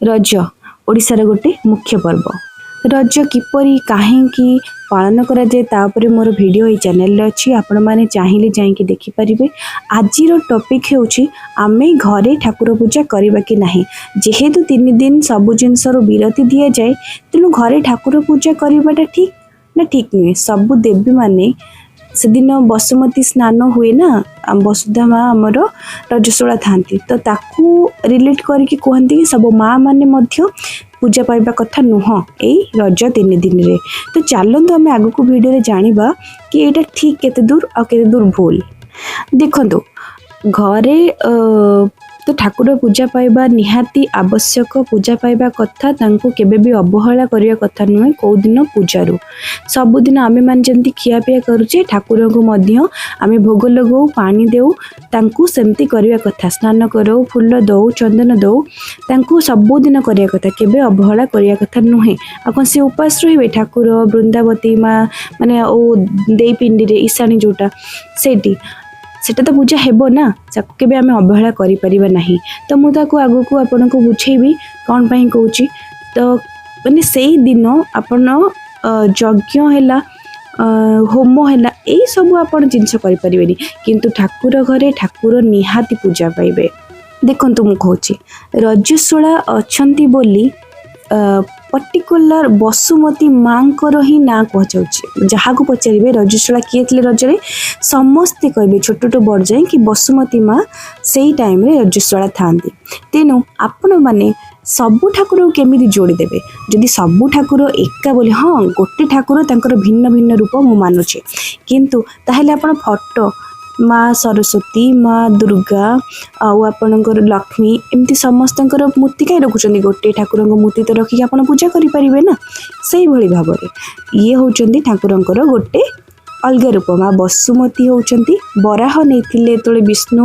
ରଜ ଓଡ଼ିଶାର ଗୋଟେ ମୁଖ୍ୟ ପର୍ବ। ରଜ କିପରି, କାହିଁକି ପାଳନ କରାଯାଏ, ତା ଉପରେ ମୋର ଭିଡ଼ିଓ ଏଇ ଚ୍ୟାନେଲରେ ଅଛି। ଆପଣମାନେ ଚାହିଁଲେ ଯାଇକି ଦେଖିପାରିବେ। ଆଜିର ଟପିକ୍ ହେଉଛି, ଆମେ ଘରେ ଠାକୁର ପୂଜା କରିବା କି ନାହିଁ? ଯେହେତୁ 3 ଦିନ ସବୁ ଜିନିଷରୁ ବିରତି ଦିଆଯାଏ, ତେଣୁ ଘରେ ଠାକୁର ପୂଜା କରିବାଟା ଠିକ୍ ନା ଠିକ୍ ନୁହେଁ? ସବୁ ଦେବୀମାନେ ସେଦିନ ବସୁମତୀ ସ୍ନାନ ହୁଏ ନା, ଆମ ବସୁଧା ମା ଆମର ରଜସ୍ୱଳା ଥାନ୍ତି। ତ ତାକୁ ରିଲେଟ୍ କରିକି କୁହନ୍ତି କି ସବୁ ମା ମାନେ ମଧ୍ୟ ପୂଜା ପାଇବା କଥା ନୁହଁ ଏଇ ରଜ 3 ଦିନରେ। ତ ଚାଲନ୍ତୁ, ଆମେ ଆଗକୁ ଭିଡ଼ିଓରେ ଜାଣିବା କି ଏଇଟା ଠିକ୍ କେତେ ଦୂର ଆଉ କେତେ ଦୂର ଭୁଲ। ଦେଖନ୍ତୁ, ଘରେ ତ ଠାକୁର ପୂଜା ପାଇବା ନିହାତି ଆବଶ୍ୟକ। ପୂଜା ପାଇବା କଥା, ତାଙ୍କୁ କେବେ ବି ଅବହେଳା କରିବା କଥା ନୁହେଁ କେଉଁ ଦିନ ପୂଜାରୁ। ସବୁଦିନ ଆମେମାନେ ଯେମିତି ଖିଆପିଆ କରୁଛେ, ଠାକୁରଙ୍କୁ ମଧ୍ୟ ଆମେ ଭୋଗ ଲଗାଉ, ପାଣି ଦେଉ, ତାଙ୍କୁ ସେମିତି କରିବା କଥା। ସ୍ନାନ କରାଉ, ଫୁଲ ଦେଉ, ଚନ୍ଦନ ଦେଉ, ତାଙ୍କୁ ସବୁଦିନ କରିବା କଥା, କେବେ ଅବହେଳା କରିବା କଥା ନୁହେଁ। ଆଉ କ'ଣ ସେ ଉପାସ ରହିବେ ଠାକୁର ବୃନ୍ଦାବତୀ ମା ମାନେ ଆଉ ଦେଇ ପିଣ୍ଡିରେ ଈଶାଣୀ ଯେଉଁଟା, ସେଇଠି ସେଟା ତ ପୂଜା ହେବ ନା? ତାକୁ କେବେ ଆମେ ଅବହେଳା କରିପାରିବା ନାହିଁ। ତ ମୁଁ ତାକୁ ଆଗକୁ ଆପଣଙ୍କୁ ବୁଝେଇବି କ'ଣ ପାଇଁ କହୁଛି। ତ ମାନେ ସେଇ ଦିନ ଆପଣ ଯଜ୍ଞ ହେଲା, ହୋମ ହେଲା, ଏଇସବୁ ଆପଣ ଜିନିଷ କରିପାରିବେନି, କିନ୍ତୁ ଠାକୁର ଘରେ ଠାକୁର ନିହାତି ପୂଜା ପାଇବେ। ଦେଖନ୍ତୁ, ମୁଁ କହୁଛି, ରଜସ୍ୱଳା ଅଛନ୍ତି ବୋଲି ପର୍ଟିକୁଲାର ବସୁମତୀ ମାଙ୍କର ହିଁ ନାଁ କୁହାଯାଉଛି। ଯାହାକୁ ପଚାରିବେ ରଜସ୍ୱଳା କିଏ ଥିଲେ ରଜରେ, ସମସ୍ତେ କହିବେ ଛୋଟଠୁ ବଡ଼ ଯାଏଁ କି ବସୁମତୀ ମା ସେଇ ଟାଇମ୍ରେ ରଜସ୍ୱଳା ଥାଆନ୍ତି। ତେଣୁ ଆପଣମାନେ ସବୁ ଠାକୁରକୁ କେମିତି ଯୋଡ଼ିଦେବେ, ଯଦି ସବୁ ଠାକୁର ଏକା ବୋଲି? ହଁ, ଗୋଟେ ଠାକୁର, ତାଙ୍କର ଭିନ୍ନ ଭିନ୍ନ ରୂପ, ମୁଁ ମାନୁଛି। କିନ୍ତୁ ତାହେଲେ ଆପଣ ଫଟୋ ମା ସରସ୍ୱତୀ, ମା ଦୁର୍ଗା ଆଉ ଆପଣଙ୍କର ଲକ୍ଷ୍ମୀ, ଏମିତି ସମସ୍ତଙ୍କର ମୂର୍ତ୍ତି କାହିଁ ରଖୁଛନ୍ତି? ଗୋଟିଏ ଠାକୁରଙ୍କ ମୂର୍ତ୍ତି ତ ରଖିକି ଆପଣ ପୂଜା କରିପାରିବେ ନା? ସେଇଭଳି ଭାବରେ ଇଏ ହେଉଛନ୍ତି ଠାକୁରଙ୍କର ଗୋଟେ ଅଲଗା ରୂପ। ମା ବସୁମତୀ ହେଉଛନ୍ତି ବରାହ ନେଇଥିଲେ ଯେତେବେଳେ ବିଷ୍ଣୁ,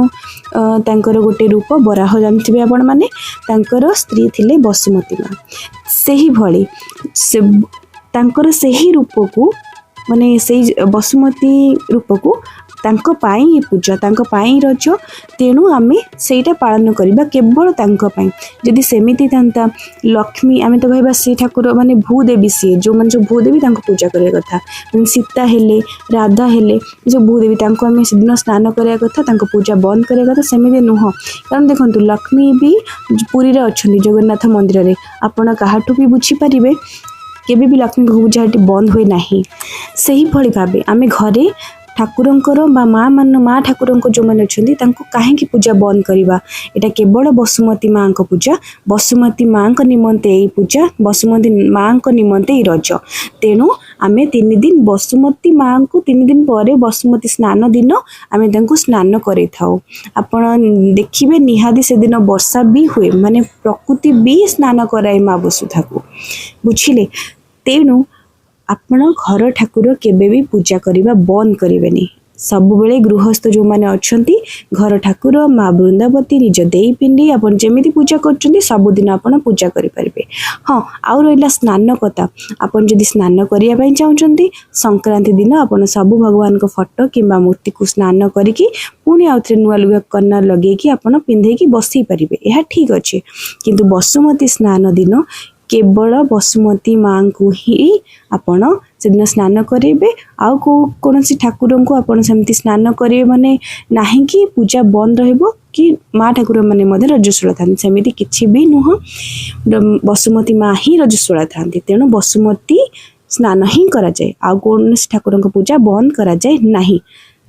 ତାଙ୍କର ଗୋଟେ ରୂପ ବରାହ, ଜାଣିଥିବେ ଆପଣମାନେ, ତାଙ୍କର ସ୍ତ୍ରୀ ଥିଲେ ବସୁମତୀ ମା। ସେହିଭଳି ସେ ତାଙ୍କର ସେହି ରୂପକୁ, ମାନେ ସେଇ ବସୁମତୀ ରୂପକୁ, ତାଙ୍କ ପାଇଁ ଏ ପୂଜା, ତାଙ୍କ ପାଇଁ ରଜ। ତେଣୁ ଆମେ ସେଇଟା ପାଳନ କରିବା କେବଳ ତାଙ୍କ ପାଇଁ। ଯଦି ସେମିତି ଥାନ୍ତା ଲକ୍ଷ୍ମୀ, ଆମେ ତ କହିବା ସେ ଠାକୁର ମାନେ ଭୂଦେବୀ ସିଏ, ଯେଉଁମାନେ ସବୁ ଭୂଦେବୀ ତାଙ୍କୁ ପୂଜା କରିବା କଥା। ମାନେ ସୀତା ହେଲେ, ରାଧା ହେଲେ, ଯେଉଁ ଭୂଦେବୀ, ତାଙ୍କୁ ଆମେ ସେଦିନ ସ୍ନାନ କରିବା କଥା, ତାଙ୍କ ପୂଜା ବନ୍ଦ କରିବା କଥା, ସେମିତି ନୁହଁ। କାରଣ ଦେଖନ୍ତୁ, ଲକ୍ଷ୍ମୀ ବି ପୁରୀରେ ଅଛନ୍ତି ଜଗନ୍ନାଥ ମନ୍ଦିରରେ। ଆପଣ କାହାଠୁ ବି ବୁଝିପାରିବେ, କେବେ ବି ଲକ୍ଷ୍ମୀଙ୍କ ପୂଜା ଏଠି ବନ୍ଦ ହୁଏ ନାହିଁ। ସେହିଭଳି ଭାବେ ଆମେ ଘରେ ଠାକୁରଙ୍କର ବା ମା ମାନ, ମା ଠାକୁରଙ୍କ ଯେଉଁମାନେ ଅଛନ୍ତି, ତାଙ୍କୁ କାହିଁକି ପୂଜା ବନ୍ଦ କରିବା? ଏଇଟା କେବଳ ବସୁମତୀ ମାଙ୍କ ପୂଜା। ବସୁମତୀ ମାଙ୍କ ନିମନ୍ତେ ଏଇ ପୂଜା, ବସୁମତୀ ମାଙ୍କ ନିମନ୍ତେ ଏଇ ରଜ। ତେଣୁ ଆମେ 3 ଦିନ ବସୁମତୀ ମାଙ୍କୁ, 3 ଦିନ ପରେ ବସୁମତୀ ସ୍ନାନ ଦିନ ଆମେ ତାଙ୍କୁ ସ୍ନାନ କରେଇଥାଉ। ଆପଣ ଦେଖିବେ, ନିହାତି ସେଦିନ ବର୍ଷା ବି ହୁଏ, ମାନେ ପ୍ରକୃତି ବି ସ୍ନାନ କରାଏ ମା ବସୁଧାକୁ, ବୁଝିଲେ? ତେଣୁ ଆପଣ ଘର ଠାକୁର କେବେ ବି ପୂଜା କରିବା ବନ୍ଦ କରିବେନି। ସବୁବେଳେ ଗୃହସ୍ଥ ଯେଉଁମାନେ ଅଛନ୍ତି, ଘର ଠାକୁର ମା ବୃନ୍ଦାବତୀ, ନିଜ ଦେଇ ପିଣ୍ଡି, ଆପଣ ଯେମିତି ପୂଜା କରୁଛନ୍ତି, ସବୁଦିନ ଆପଣ ପୂଜା କରିପାରିବେ। ହଁ, ଆଉ ରହିଲା ସ୍ନାନ କଥା। ଆପଣ ଯଦି ସ୍ନାନ କରିବା ପାଇଁ ଚାହୁଁଛନ୍ତି, ସଂକ୍ରାନ୍ତି ଦିନ ଆପଣ ସବୁ ଭଗବାନଙ୍କ ଫଟୋ କିମ୍ବା ମୂର୍ତ୍ତିକୁ ସ୍ନାନ କରିକି ପୁଣି ଆଉଥରେ ନୂଆ ଲୁଗା କନା ଲଗେଇକି ଆପଣ ପିନ୍ଧେଇକି ବସେଇ ପାରିବେ, ଏହା ଠିକ୍ ଅଛି। କିନ୍ତୁ ବସୁମତୀ ସ୍ନାନ ଦିନ କେବଳ ବସୁମତୀ ମାଙ୍କୁ ହିଁ ଆପଣ ସେଦିନ ସ୍ନାନ କରାଇବେ। ଆଉ କେଉଁ କୌଣସି ଠାକୁରଙ୍କୁ ଆପଣ ସେମିତି ସ୍ନାନ କରିବେ ମାନେ ନାହିଁ କି ପୂଜା ବନ୍ଦ ରହିବ କି ମା ଠାକୁରମାନେ ମଧ୍ୟ ରଜସ୍ୱଳା ଥାନ୍ତି, ସେମିତି କିଛି ବି ନୁହଁ। ବସୁମତୀ ମା ହିଁ ରଜସ୍ୱଳା ଥାନ୍ତି, ତେଣୁ ବସୁମତୀ ସ୍ନାନ ହିଁ କରାଯାଏ। ଆଉ କୌଣସି ଠାକୁରଙ୍କ ପୂଜା ବନ୍ଦ କରାଯାଏ ନାହିଁ।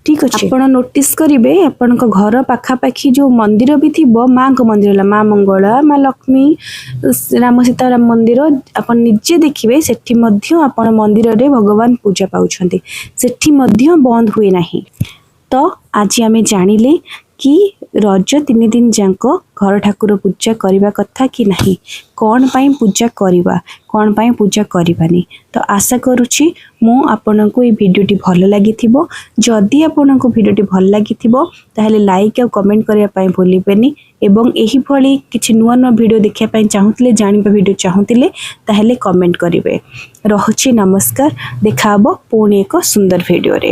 ଠିକ୍ ଅଛି? ଆପଣ ନୋଟିସ୍ କରିବେ, ଆପଣଙ୍କ ଘର ପାଖାପାଖି ଯେଉଁ ମନ୍ଦିର ବି ଥିବ, ମାଙ୍କ ମନ୍ଦିର ହେଲା, ମା ମଙ୍ଗଳା, ମା ଲକ୍ଷ୍ମୀ, ରାମ ସୀତାରାମ ମନ୍ଦିର, ଆପଣ ନିଜେ ଦେଖିବେ, ସେଠି ମଧ୍ୟ ଆପଣ ମନ୍ଦିରରେ ଭଗବାନ ପୂଜା ପାଉଛନ୍ତି, ସେଠି ମଧ୍ୟ ବନ୍ଦ ହୁଏ ନାହିଁ। ତ ଆଜି ଆମେ ଜାଣିଲେ କି ରଜ 3 ଦିନ ଯାକ ଘର ଠାକୁର ପୂଜା କରିବା କଥା କି ନାହିଁ, କ'ଣ ପାଇଁ ପୂଜା କରିବା, କ'ଣ ପାଇଁ ପୂଜା କରିବାନି। ତ ଆଶା କରୁଛି ମୁଁ ଆପଣଙ୍କୁ ଏଇ ଭିଡ଼ିଓଟି ଭଲ ଲାଗିଥିବ। ଯଦି ଆପଣଙ୍କୁ ଭିଡ଼ିଓଟି ଭଲ ଲାଗିଥିବ, ତାହେଲେ ଲାଇକ୍ ଆଉ କମେଣ୍ଟ କରିବା ପାଇଁ ଭୁଲିବେନି ଏବଂ ଏହିଭଳି କିଛି ନୂଆ ନୂଆ ଭିଡ଼ିଓ ଦେଖିବା ପାଇଁ ଚାହୁଁଥିଲେ, ଜାଣିବା ଭିଡ଼ିଓ ଚାହୁଁଥିଲେ, ତାହେଲେ କମେଣ୍ଟ କରିବେ। ରହୁଛି, ନମସ୍କାର। ଦେଖାହେବ ପୁଣି ଏକ ସୁନ୍ଦର ଭିଡ଼ିଓରେ।